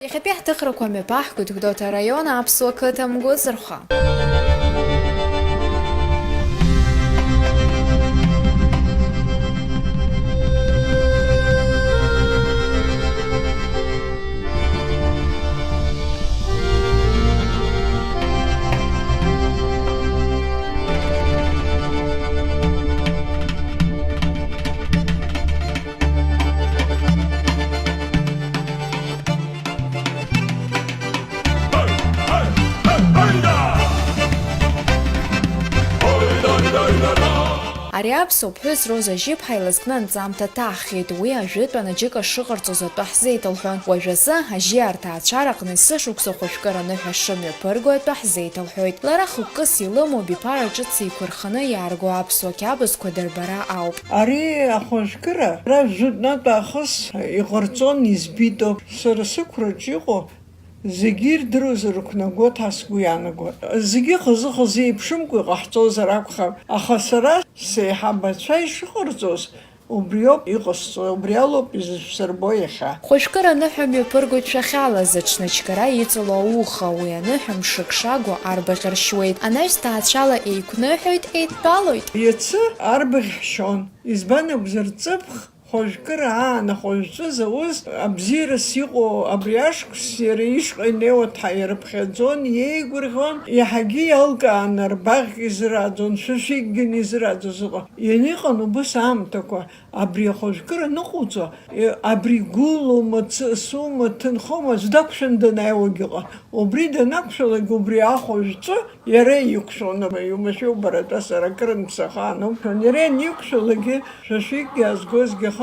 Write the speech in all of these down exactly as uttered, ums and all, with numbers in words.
Иахьатәи ҳҭыхрақәа мҩаԥаҳгоит Гәдоуҭа араион аԥсуа қыҭа Мгәыӡырхәа. Ари аԥсуа ԥҳәыс Роза Жьыԥҳа илызкны анҵамҭа ҭаҳхит. Уи ажәытәан аџьыка шыҟарҵоз атәы ҳзеиҭалҳәон. Уажәазы ажьиарҭа ацәараҟны есышықәса хәажәкыра аныҳәа шымҩаԥырго атәы ҳзеиҭалҳәоит. Лара хықәкыс илымоу абиԥара ҿыц еиқәырханы иаарго аԥсуа қьабзқәа дырбара ауп. Ари ахәажәкыра ара жәытәнатә аахыс иҟарҵон, избитоуп. Сара сықәраҿ иҟоу зегьы ирдыруазар рықәнагоит ҳәа сгәы иаанагоит. Зегьы хазы-хазы еиԥшымкәа иҟаҳҵозар акәхап, аха сара сеиҳабацәа ишыҟарҵоз, убриоуп иҟасҵо, убри алоуп изышәсырбо иахьа. Хәажәкыра аныҳәа мҩаԥыргоит шәахьала, зыҽны ачгара иҵало ауха, уи аныҳәа мшык шагу арбаӷь ршьуеит. Анаҩс ҭаацәала еиқәныҳәоит, еидтәалоит. Иацы арбаӷь ҳшьон, избан акәзар, ҵыԥх хәажәкыра аан ахәажәҵәы зауз абзиарас иҟоу абри ашықәс иара ишҟа инеиуа дҳаирыԥхьаӡон, иеигәырӷьон, иаҳагьы иалкааны рбаӷьк изырааӡон, шәышәикгьы анизырааӡоз ыҟан. Ианиҟан убыс аамҭақәа, абри ахәажәкыра аныҟауҵо, е, абри гәылоума, ҵысума, ҭынхома, аӡә дақәшәан данааиуагь ыҟан. Убри данақәшәалак, убри ахәажәҵәы иара иқәшәон, иумашәа убаратәа сара акырынтә саха анықәшәон, иара ианиқәшәалакгьы, шәышәикгьы аазгозгьы аха,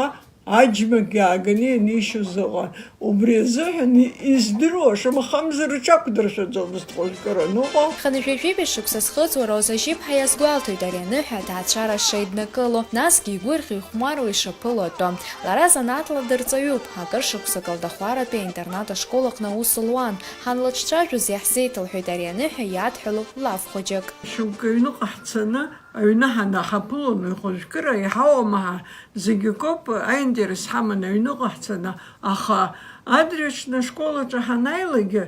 аџьмакгьы ааганы ианишьоз ыҟан. Убри азыҳәан и-, издыруа, шамахамзар рҽақәдыршәаӡомызт хәажәкыра аныҟоу. Хынҩажәи жәибжь шықәса зхыҵуа Роза Жьыԥҳа иазгәалҭоит ари аныҳәа аҭаацәара шеиднакыло, насгьы игәырӷьо ихәмаруа ишаԥыло атәы. Лара занааҭла дырҵаҩуп, акыр шықәса Калдахәаратәи аинтернат ашкол аҟны аус луан. Ҳанлыҿцәажәоз иаҳзеиҭалҳәеит ари аныҳәа иадҳәалоу лаф хәыҷык. Шьоукы аҩныҟа ҳцаны, аҩны ҳанаҳаԥылон, уи хәажәкыра иҳауама ҳәа, зегь акоуп, аинтерес ҳаман аҩныҟа ҳцаны, аха адырҩаҽны ашкол аҿы ҳанааилакгьы,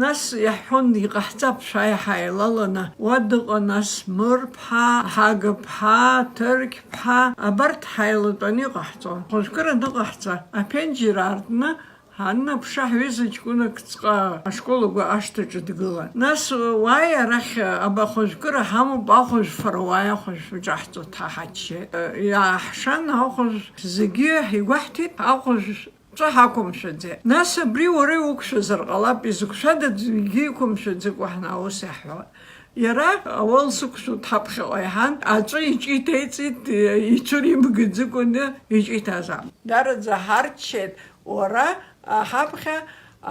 нас иаҳҳәон, иҟаҳҵап, шәааи ҳаилаланы, уа дыҟан Асмыр-ԥҳа, Ҳага-ԥҳа, Ҭырқь-ԥҳа, абарҭ ҳаилатәаны иҟаҳҵон. Хәажәкыра аныҟаҳҵа, аԥенџьыр аартны, Ҳаннаԥшы, ҳҩыза ҷкәынак ҵҟа ашкол агәы ашҭаҿы дгылан. Нас, уааи арахь, аба ахәажәкыра ҳамоуп, ахәажә фара уааи, ахәажә шәҿаҳҵо, дҳаҳаччеит. Иааҳшан, ахәажә зегьы ҳигәаҳҭеит, ахәажә ҵәы ҳақәымшәаӡеит. Нас абри уара иуқәшәазар ҟалап, изықәшәада аӡәгьы иқәымшәаӡакәа ҳнаус иаҳҳәон. Иара ауал сықәшәо дҳаԥхьаҟа иҳан, аҵәы иҿы иҭеиҵеит, ицәыримгаӡакәаны иҿы иҭазаап. Дараӡа ҳарччеит. Уара, аҳаԥхьа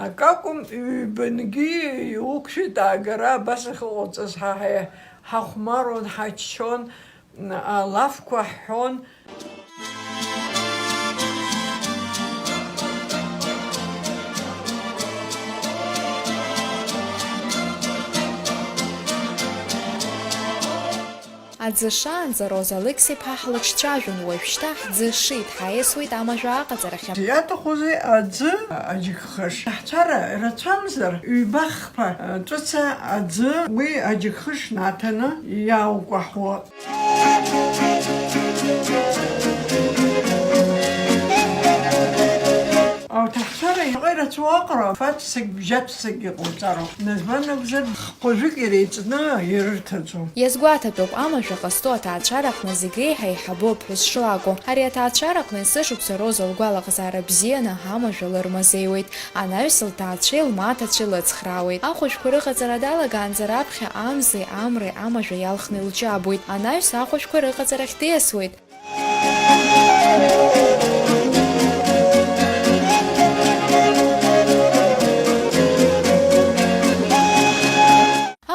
акакәым ҩбангьы иуқәшәеит аагара, абас ахьыҟауҵаз ҳа ҳа-, ҳахәмаруан, ҳаччон, алафқәа ҳҳәон. Аӡы шаанӡа Роза Алықьса-иԥҳа ҳлыҿцәажәон, уажәшьҭа ҳӡы шит, ҳаиасуеит амажәа аҟаҵарахьы. Иаҭахузеи аӡы аџьыкхыш? Ҳцәара рацәамзар, ҩба-хԥа ҵәыца аӡы уи аџьыкхыш наҭаны иаукәаҳауа. Ауҭаҳцәара иҟаирацәоу аҟара фатә-сагь, бжьатә-сагь иҟауҵароуп. Назманакәзар, хәажәык иреиҵны ирырҭаӡом. Иазгәаҭатәуп, амажәа ҟазҵо аҭаацәараҟны зегь реиҳа еиҳабу аԥҳәыс шлакәу. Ари аҭаацәараҟны есышықәса Роза лгәалаҟазаара бзианы амажәа лырмазеиуеит. Анаҩс лҭаацәеи лмаҭацәеи лыцхраауеит. Ахәажәқәа рыҟаҵара далагаанӡа раԥхьа амзеи амреи амажәа иалхны илҿабуеит. Анаҩс ахәажәқәа рыҟаҵарахь диасуеит.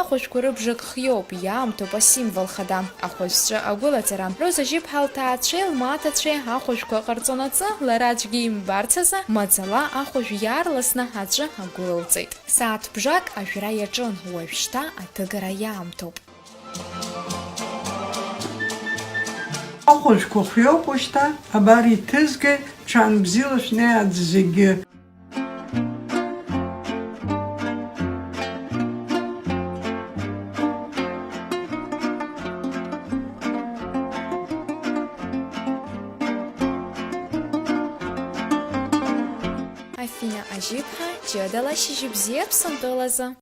Ахәажәқәа рыбжак хиоуп, иаамҭоуп асимвол хада, ахәажәҵәы агәылаҵара. Роза Жьыԥҳа лҭаацәеи лмаҭацәеи ахәажәқәа ҟарҵонаҵы, лара аӡәгьы имбарц азы, маӡала ахәажә иаарласны аҵәы агәылалҵеит. Сааҭ бжак ажәра иаҿын, уажәшьҭа аҭыгара иаамҭоуп. Ахәажәқәа хиоуп ушьҭа, абар иҭызгеит, ҽаанбзиала шәнеи аӡ зегьы. Афина Ажьыԥҳа, ҷыдала шьыжьбзиа Аԥсынтәылазы!